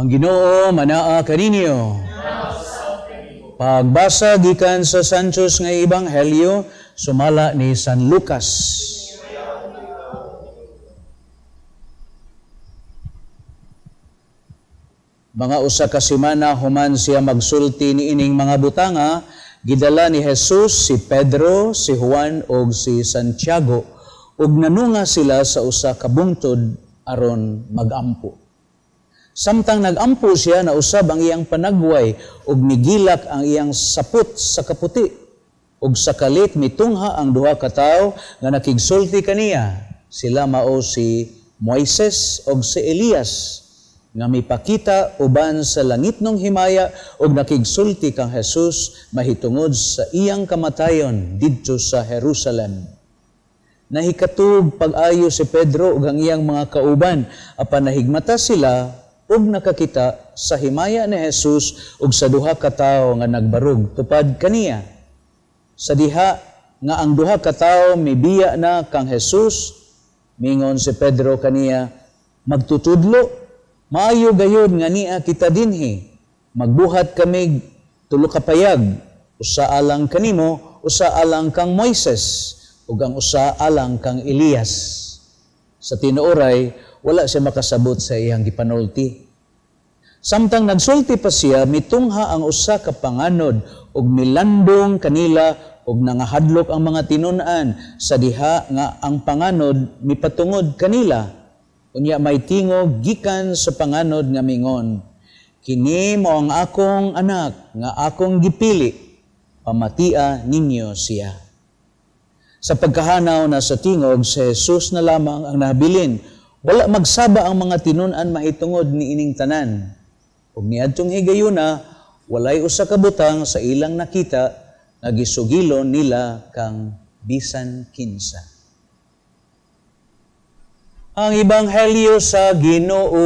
Ang Ginoo manaa kaninyo. Pagbasa gikan sa Santos nga Ebanghelyo sumala ni San Lucas. Mga usa ka semana human siya magsulti niining mga butanga, gidala ni Jesus si Pedro, si Juan ug si Santiago ug nanunga sila sa usa ka bungtod aron magampo. Samtang nagampo siya, nausab ang iyang panagway ug migilak ang iyang sapot sa kaputi. Ug sa kalit mitungha ang duha ka tawo nga nakigsulti kaniya. Sila mao si Moises ug si Elias nga mipakita uban sa langitnong himaya ug nakigsulti kang Jesus mahitungod sa iyang kamatayon didto sa Jerusalem. Nahikatug pag-ayo si Pedro ug ang iyang mga kauban, apan nahigmata sila ug nakakita sa himaya ni Jesus ug sa duha ka tawo nga nagbarug tupad kaniya. Sa diha nga ang duha ka tawo mibiya na kang Jesus, mingon si Pedro kaniya, "Magtutudlo, maayo gayod nga niya kita dinhi. Magbuhat kami tulo ka payag, usa alang kanimo, usa alang kang Moises, ug ang usa alang kang Elias." Sa tinuoray, wala siya makasabot sa iyang gipanulti. Samtang nagsulti pa siya, mitungha ang usa ka panganod ug milandong kanila ug nangahadlok ang mga tinun-an sa diha nga ang panganod mipatungod kanila. Unya may tingog gikan sa panganod nga mingon, "Kini mo ang akong anak nga akong gipili, pamatia ninyo siya." Sa pagkahanaw na sa tingog, si Jesus na lamang ang nahabilin. Wala magsaba ang mga tinun-an mahitungod niining tanan. Ug niadtong higayuna, walay usa ka butang sa ilang nakita nga gisugilon nila kang bisan kinsa. Ang Ebanghelyo sa Ginoo.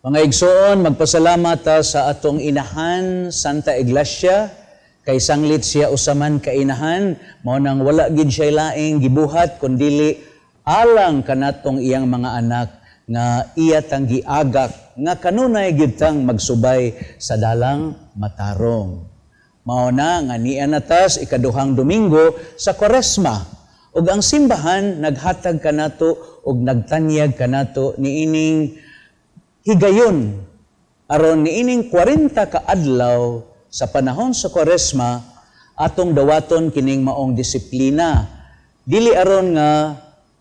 Mga igsoon, magpasalamat ta sa atong inahan, Santa Iglesia, kay sanglit siya usaman kainahan, mao nang wala gid siya laing gibuhat kundili alang kanatong iyang mga anak nga iya tang giagak nga kanunay gid tang magsubay sa dalang matarong. Mao na nga niya natas ikaduhang Domingo sa Kwaresma, ug ang simbahan naghatag kanato ug nagtanyag kanato niining higayon aron niining 40 ka adlaw sa panahon sa Kwaresma atong dawaton kining maong disiplina. Dili aron nga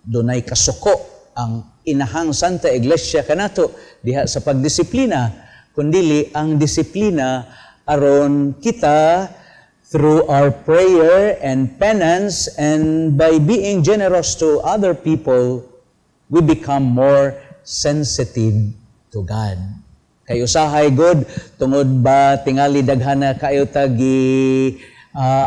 dunay kasuko ang inahang Santa Iglesia kanato diha sa pagdisiplina, kundili ang disiplina aron kita through our prayer and penance and by being generous to other people, we become more sensitive to God. Kay usahay god tungod ba tingali daghana kayo tagi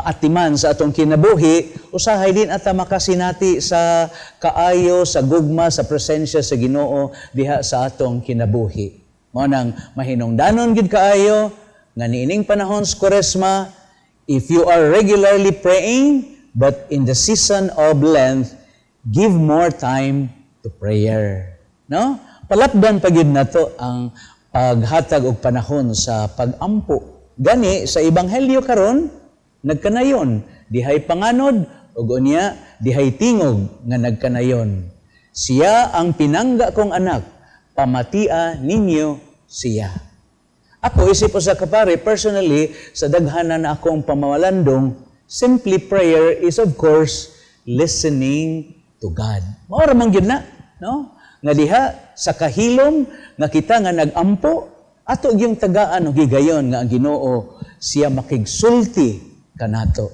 atiman sa atong kinabuhi, usahay din ata makasinati sa kaayo, sa gugma, sa presensya sa Ginoo diha sa atong kinabuhi. Mao nang mahinungdanon gid kaayo nga niining panahon sa Kwaresma, if you are regularly praying but in the season of Lent, give more time to prayer. No? Palapdan pa gyud nato ang paghatag og panahon sa pagampo. Gani sa Ebanghelyo karon nagkanayon, dihay panganod ug unya dihay tingog nga nagkanayon. Siya ang pinangga kong anak, pamatia ninyo siya. Ako isip usa ka pare, personally sa daghanan akong pamalandong, simply prayer is of course listening to God. Mao ra man gyud na, no? Nga diha sa kahilom nga kita nga nagampo, ato gyung tagaan og higayon nga ang Ginoo siya makigsulti kanato.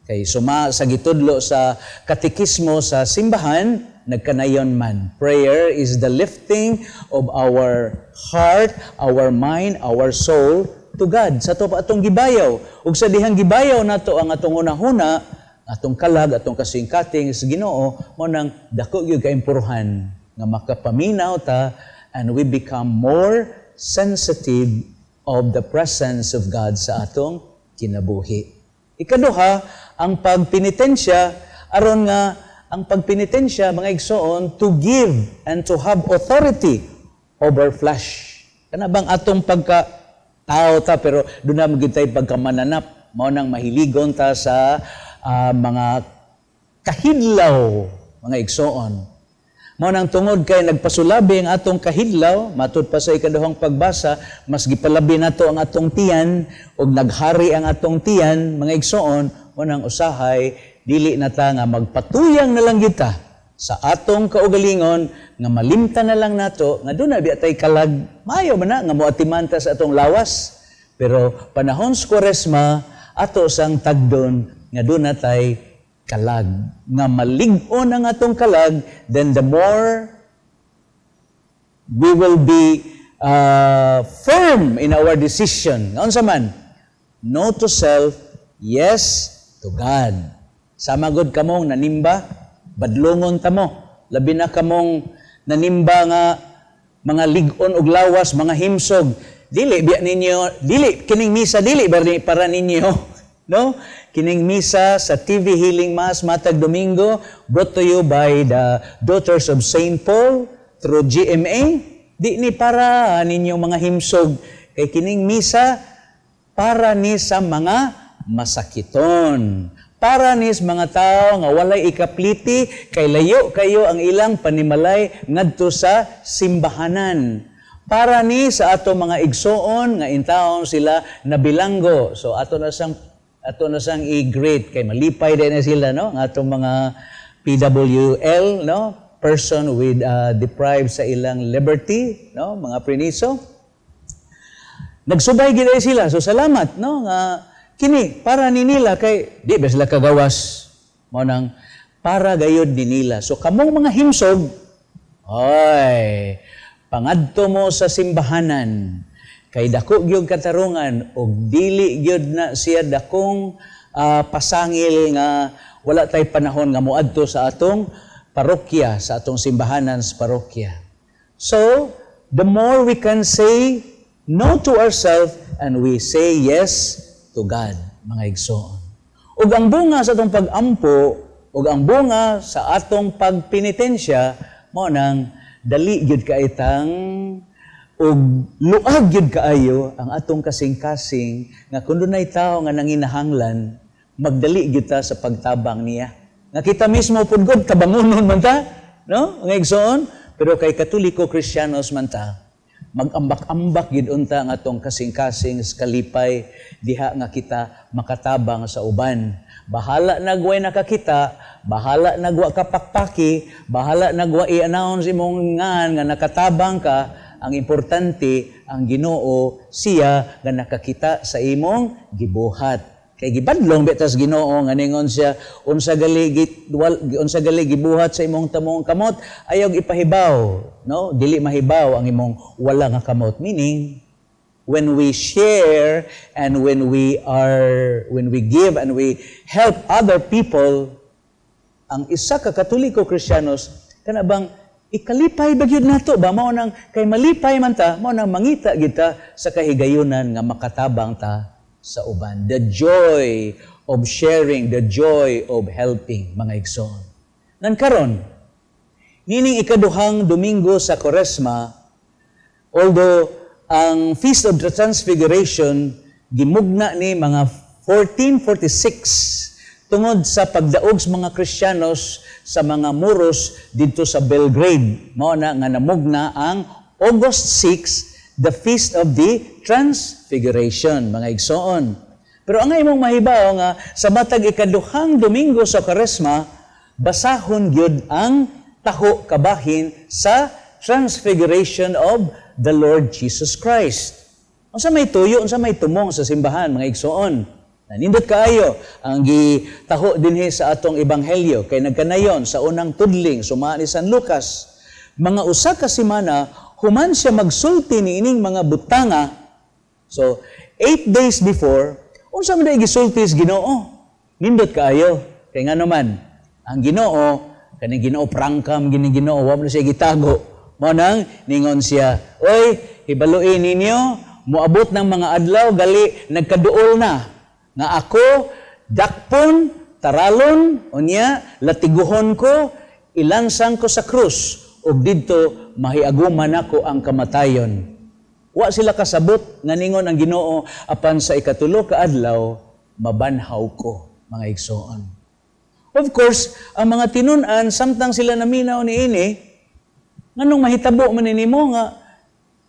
Kay suma sa gitudlo sa katekismo sa simbahan, nagkanayon man. Prayer is the lifting of our heart, our mind, our soul to God. Sa ato pa atong gibayaw. Ug sa dihang gibayaw nato ang atong hunahuna, atong kalag, atong kasingkating sa Ginoo, mao nang dako gyud kaimpuruhan nga makapaminaw ta and we become more sensitive of the presence of God sa atong kinabuhi. Ikaduha, ang pagpenitensya aron nga ang pagpenitensya, mga igsoon, to give and to have authority over flesh. Kana bang atong pagka tao ta, pero duna man gyud tay pagkamananap, mao nang mahiligon ta sa mga kahidlaw, mga igsoon. Mao nang tungod kay nagpasulabi ang atong kahidlaw, matud pa sa ikaduhang pagbasa, mas gipalabi nato ang atong tiyan ug naghari ang atong tiyan, mga igsoon, mao nang usahay dili na ta nga magpatuyang na lang kita sa atong kaugalingon nga malimtan na lang nato nga duna biya tay kalag, maayo man na nga moatiman ta sa atong lawas. Pero panahon sa Kwaresma, ato sang tagdon nga duna tay kalag, nga malig-on ang atong kalag, then the more we will be firm in our decision. Nga unsa man? No to self, yes to God. Sama gud kamong nanimba, badlongon ta mo. Labi na kamong nanimba nga mga lig-on og lawas, mga himsog. Dili biya ninyo, dili kining misa dili para ninyo, no? Kining misa sa TV Healing Mass matag Domingo, brought to you by the Daughters of St. Paul through GMA, di ni para ninyong mga himsog, kay kining misa para ni sa mga masakiton. Para ni sa mga tao nga walay ikapliti, kay layo kayo ang ilang panimalay ngadto sa simbahanan. Para ni sa ato mga igsoon nga intawon sila nabilanggo. So ato na sang i-greet kay malipay din na sila, no, ang atong mga PWL, no, person with deprived sa ilang liberty, no, mga priniso. Nagsubay gid sila. So salamat, no, nga kini para ni nila kay di ba sila kagawas, mao nang para gayod ni nila. So kamong mga himsog, oy, pangadto mo sa simbahanan kay dako gyud katarungan og dili gyud na siya dakong pasangil nga wala tay panahon nga moadto sa atong parokya, sa atong simbahanan sa parokya. So the more we can say no to ourselves and we say yes to God, mga igsoon. Ug ang bunga sa atong pag-ampo ug ang bunga sa atong pagpenitensya, mao nang dali gyud kaitang ug luag gyud kaayo ang atong kasing-kasing nga kun dunay tawo nga nanginahanglan, magdali gyud ta sa pagtabang niya. Nga kita mismo pud gud kabangunon man ta, no, mga igsoon, pero kay Katoliko Kristiyanos man ta, mag-ambak-ambak gyud unta ang atong kasing-kasing sa kalipay diha nga kita makatabang sa uban. Bahala nagway nakakita, bahala nagwa kapakpaki, bahala nagwa i-announce imong ngan nga nakatabang ka, ang importante ang Ginoo siya nga nakakita sa imong gibuhat. Kay gibadlong bitas Ginoo nga ningon siya, unsa gali gibuhat sa imong tamong kamot, ayaw ipahibaw, no? Dili mahibaw ang imong wala nga kamot. Meaning, when we share and when we give and we help other people, ang isa ka Katoliko Kristiyanos kana bang ikalipay ba gyud nato ba, mao nang kay malipay man ta, mao nang mangita kita sa kahigayunan nga makatabang ta sa uban. The joy of sharing, the joy of helping, mga igsoon. Ngan karon, nining ikaduhang Domingo sa Koresma, although ang Feast of the Transfiguration gimugna ni mga 1446 tungod sa pagdaog sa mga Kristiyanos sa mga Muros didto sa Belgrade. Mao na nga namugna ang August 6, the Feast of the Transfiguration, mga igsoon. Pero ang imong mahibaw nga sa matag ikaduhang Domingo sa Karesma, basahon gyud ang taho kabahin sa Transfiguration of the Lord Jesus Christ. Unsa may tuyo, unsa may tumong sa simbahan, mga igsoon? Nanindot kaayo ang gitaho dinhi sa atong ebanghelyo kay nagkanayon sa unang tudling suma ni San Lucas. Mga usa ka semana human siya magsulti niining mga butanga. So, 8 days before, unsa man day gisulti sa Ginoo? Nindot kaayo. Kay ngano man, ang Ginoo, kaning Ginoo prangkam gini Ginoo, wa man siya gitago. Mao nang ningon siya, "Oy, hibaluin ninyo, moabot ng mga adlaw gali nagkaduol na nga ako dakpon, Taralon, unya, latiguhon ko, ilansang ko sa krus, ug didto mahiaguman nako ang kamatayon. Wa sila kasabot nga ningon ang Ginoo, apan sa ikatulo ka adlaw mabanhaw ko, mga igsoon. Of course, ang mga tinun-an samtang sila naminaw niini, nganong mahitabo man nimo nga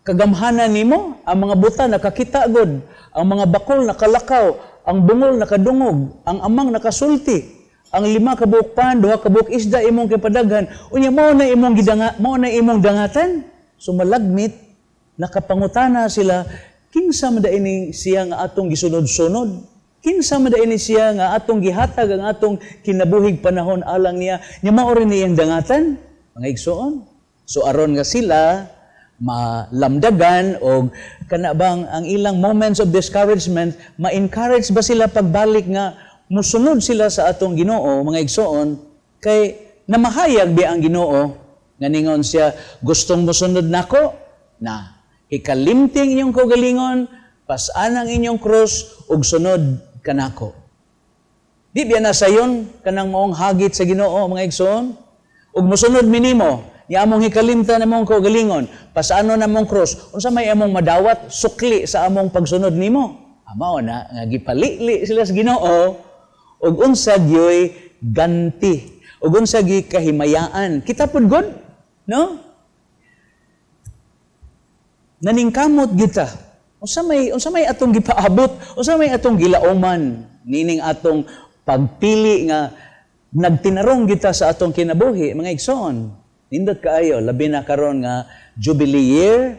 kagamhanan nimo, ang mga buta nakakita gud, ang mga bakol nakalakaw, ang bungol nakadungog, ang amang nakasulti, ang 5 ka buok pan, 2 ka buok isda imong kipadaghan, unya mao na imong gidanga, mao na imong dangatan. So malagmit nakapangutana sila, kinsa man ini siya nga atong gisunod-sunod? Kinsa man ini siya nga atong gihatag ang atong kinabuhig panahon alang niya? Nya mao rin iyang dangatan, mga igsoon. So aron nga sila malamdagan og kana bang ang ilang moments of discouragement, ma-encourage ba sila pagbalik nga musunod sila sa atong Ginoo, mga igsoon, kay namahayag biya ang Ginoo nga ningon siya, gustong musunod nako na ikalimting inyong kaugalingon, pas-an ang inyong krus ug sunod kanako. Di biya na sayon kanang maong hagit sa Ginoo, mga igsoon, ug musunod minimo ni among hikalimtan among kaugalingon, pasano na among krus, unsa may among madawat sukli sa among pagsunod nimo? Mao na nga gipalili sila sa Ginoo ug unsa gyoy ganti, ug unsa gyoy kahimayaan. Kita pud gud, no? Naningkamot kita. Unsa may atong gipaabot, unsa may atong gilauman nining atong pagpili nga nagtinarong kita sa atong kinabuhi, mga igsoon. Nindot kaayo, labi na karon nga Jubilee year,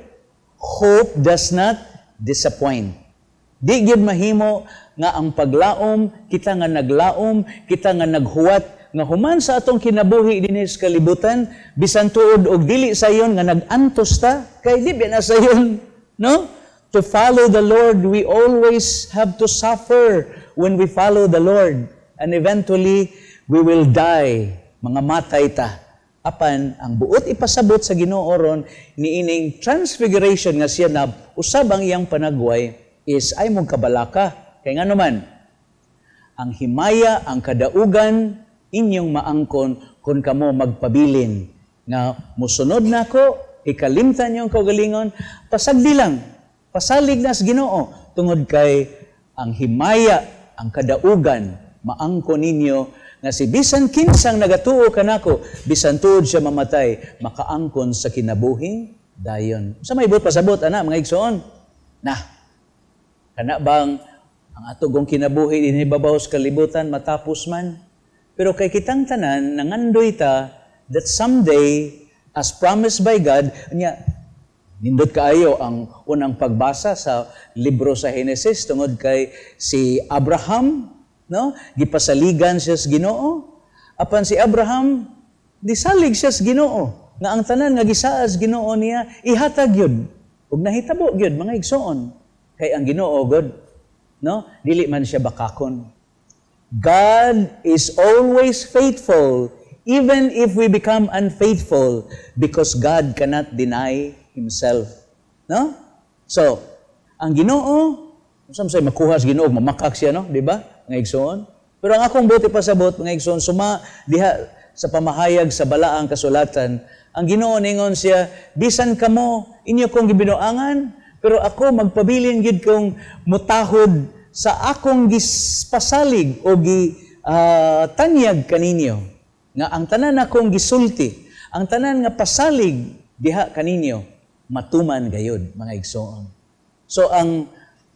hope does not disappoint. Di gyud mahimo nga ang paglaom, kita nga naglaom, kita nga naghuwat, nga human sa atong kinabuhi dinhi sa kalibutan, bisan tuod og dili sayon nga nag-antos ta, kay di ba na sayon, no? To follow the Lord, we always have to suffer when we follow the Lord. And eventually, we will die. Mga matay ta. Apan, ang buot ipasabot sa Ginoo ron niining transfiguration nga siya na usab ang iyang panagway is ay mong kabalaka. Kay nga naman, ang himaya, ang kadaugan, inyong maangkon kung kamo magpabilin. Nga musunod nako, ikalimtan niyong kaugalingon, pasagdi lang, pasalig na sa Ginoo, tungod kay ang himaya, ang kadaugan, maangkon ninyo nga si bisan kinsang nagatuo kanako, bisan tuod siya mamatay, makaangkon sa kinabuhing dayon. Sa may buot pasabot ana, mga igsoon. Na kana bang ang atong kinabuhi dinhi babaw sa kalibutan matapos man? Pero kay kitang tanan nangandoy ta that someday, as promised by God, nya nindot kaayo ang unang pagbasa sa libro sa Henesis tungod kay si Abraham, no? Gipasaligan siya sa Ginoo. Apan si Abraham disalig siya sa Ginoo nga ang tanan nga gisaad sa Ginoo niya ihatag gyud. Ug nahitabo gyud, mga igsoon. Kay ang Ginoo God, no? Dili man siya bakakon. God is always faithful even if we become unfaithful, because God cannot deny himself. No? So, ang Ginoo, unsa man say makuha sa Ginoo, mamakak siya, no? Di ba, mga igsoon? Pero ang akong buot ipasabot, mga igsoon, suma diha sa pamahayag sa balaang kasulatan, ang Ginoo ningon siya, bisan kamo inyo kong gibinuangan, pero ako magpabilin gyud kong mutahod sa akong gispasalig o gi tanyag kaninyo, nga ang tanan akong gisulti, ang tanan nga pasalig diha kaninyo, matuman gayud, mga igsoon. So ang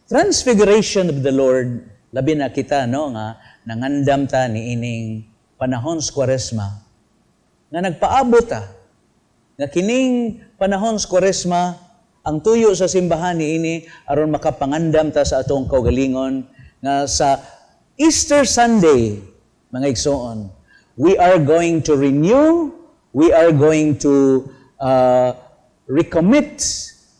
transfiguration of the Lord, labi na kita, no, nga nangandam ta niining panahon sa Kwaresma, nga nagpaabot ta nga kining panahon sa Kwaresma, ang tuyo sa simbahan niini aron makapangandam ta sa atong kaugalingon nga sa Easter Sunday, mga igsoon, we are going to renew, we are going to recommit,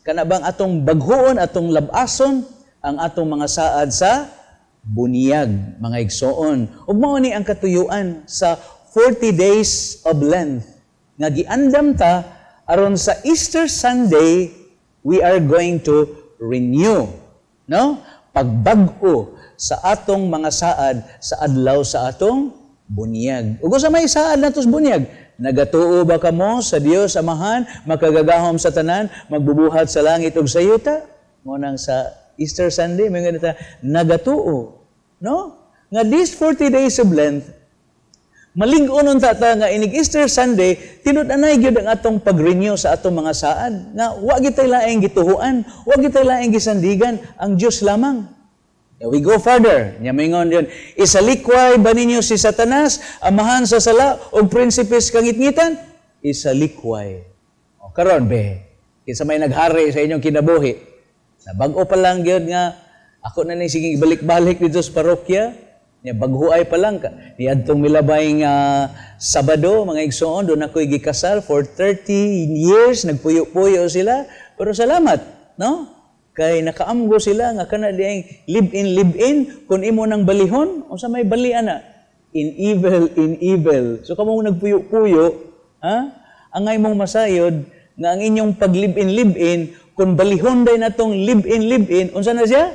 kana bang atong baghuon, atong labason ang atong mga saad sa bunyag, mga igsoon. Ug mao ni ang katuyuan sa 40 days of Lent nga giandam ta aron sa Easter Sunday we are going to renew, no? pagbag-o sa atong mga saad sa adlaw sa atong bunyag. Ug sa may saad nato sa bunyag, nagatuo ba kamo sa Dios Amahan, makagagahom sa tanan, magbubuhat sa langit ug sa yuta? Mao nang sa Easter Sunday, may ganita, nagatuo. No? Nga these 40 days of Lent, malig-on unta ta nga inig Easter Sunday, tinud-anay gyud ang atong pag-renew sa atong mga saad. Nga wa gitay laing gituhuan, wa gitay laing gisandigan, ang Dios lamang. We go further. Nya mingon yun, isalikway ba ninyo si Satanas, amahan sa sala, o prinsipe sa kangitngitan? Isalikway. O, karon be, kinsa may naghari sa inyong kinabuhi, sa bag-o pa lang gyud nga, ako na ni sige balik-balik dito sa parokya, nya baghuay pa lang ka. Niadtong milabay nga Sabado, mga igsoon, doon ako'y gikasal for 30 years, nagpuyo-puyo sila, pero salamat, no? Kay nakaamgo sila nga kana diyang live-in, live-in, kung imo nang balihon, unsa may balian na? In evil, in evil. So kamong nagpuyo-puyo, ha? Angay mong masayod nga ang inyong pag live-in, live-in, kung balihon day natong live-in, live-in, unsa na siya?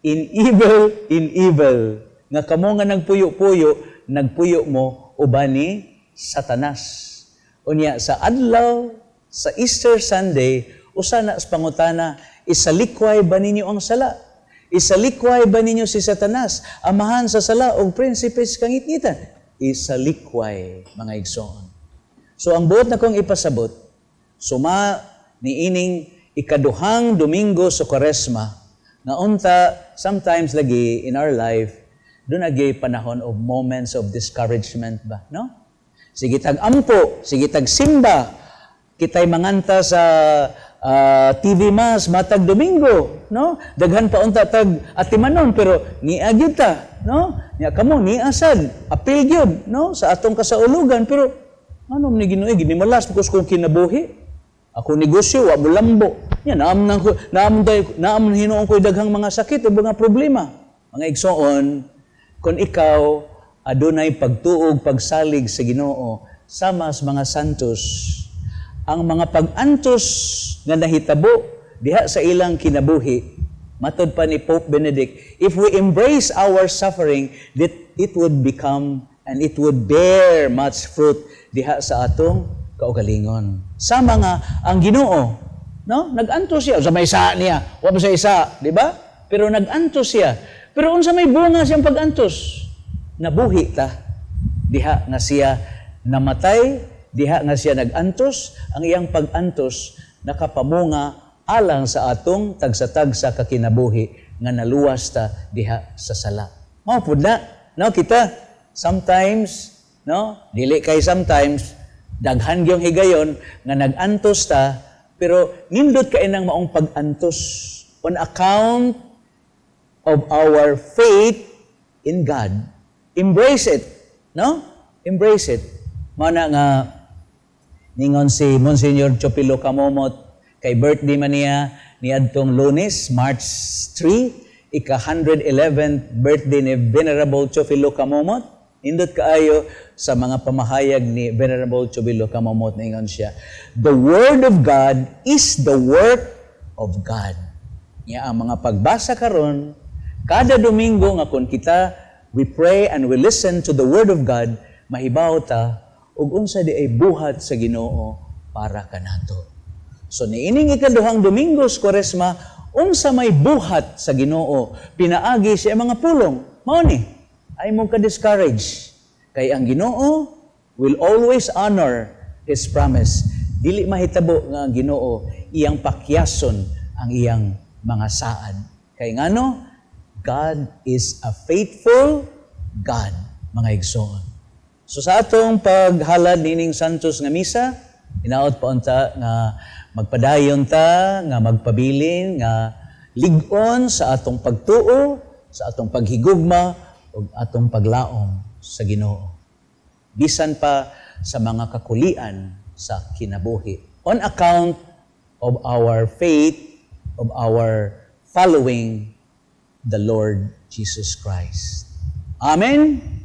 In evil, in evil. Nga kamo nga nagpuyo-puyo, nagpuyo mo uban ni Satanas. Unya sa adlaw sa Easter Sunday, usa na sa pangutana, isalikway ba ninyo ang sala? Isalikway ba ninyo si Satanas, amahan sa sala o prinsipe sa kangitngitan? Isalikway, mga igsoon. So ang buot na kong ipasabot, suma niining ikaduhang Domingo sa Kwaresma, nga unta sometimes lagi in our life, doon agi panahon of moments of discouragement ba, no? Sige tag ampo, sige tag simba, kitay manganta sa TV Mass matag Domingo, no? Daghan pa unta tag atimanon pero niya gyud ta, no? Nya kamo niya sad, apil gyud, no? Sa atong kasaulugan pero ano ni Ginoo ginimalas because kung kinabuhi ako negosyo wa mulambo. Nya naam nang naam day naam hinuon ko daghang mga sakit o mga problema. Mga igsoon, kung ikaw adunay pagtuog pagsalig sa Ginoo sama sa mga santos, ang mga pag-antos nga nahitabo diha sa ilang kinabuhi, matod pa ni Pope Benedict, if we embrace our suffering, that it would become and it would bear much fruit diha sa atong kaugalingon. Sama nga ang Ginoo, no? Nag-antos siya sa may isa niya, wa ba sa isa, di ba? Pero nag-antos siya. Pero unsa may bunga siyang pag-antos? Nabuhi ta diha nga siya namatay, diha nga siya nag-antos, ang iyang pag-antos nakapamunga alang sa atong tagsa-tagsa kakinabuhi nga naluwas ta diha sa sala. Mao pud na, no, kita sometimes, no, dili kay sometimes daghan gyung higayon nga nag-antos ta, pero nindot kay nang maong pag-antos on account of our faith in God. Embrace it, no? Embrace it. Mao na nga ningon si Monsignor Chopilo Camomot kay birthday man niya niadtong Lunes, March 3, ika 111th birthday ni Venerable Chofilo Camomot. Nindot kaayo sa mga pamahayag ni Venerable Chofilo Camomot, ningon siya, "The Word of God is the work of God." Nya ang mga pagbasa karon kada Domingo nga kun kita we pray and we listen to the Word of God, mahibaw ta ug unsa di ay buhat sa Ginoo para kanato. So niining ikaduhang Domingo sa Kwaresma, unsa may buhat sa Ginoo pinaagi sa mga pulong. Mao ni, ay mo ka discourage kay ang Ginoo will always honor His promise. Dili mahitabo nga ang Ginoo iyang pakyason ang iyang mga saad. Kay ngano, God is a faithful God, mga igsoon. So sa atong paghalad nining Santos nga misa, hinaot pa unta nga magpadayon ta, nga magpabilin, nga lig-on sa atong pagtuo, sa atong paghigugma, ug atong paglaom sa Ginoo. Bisan pa sa mga kakulian sa kinabuhi. On account of our faith, of our following the Lord Jesus Christ. Amen.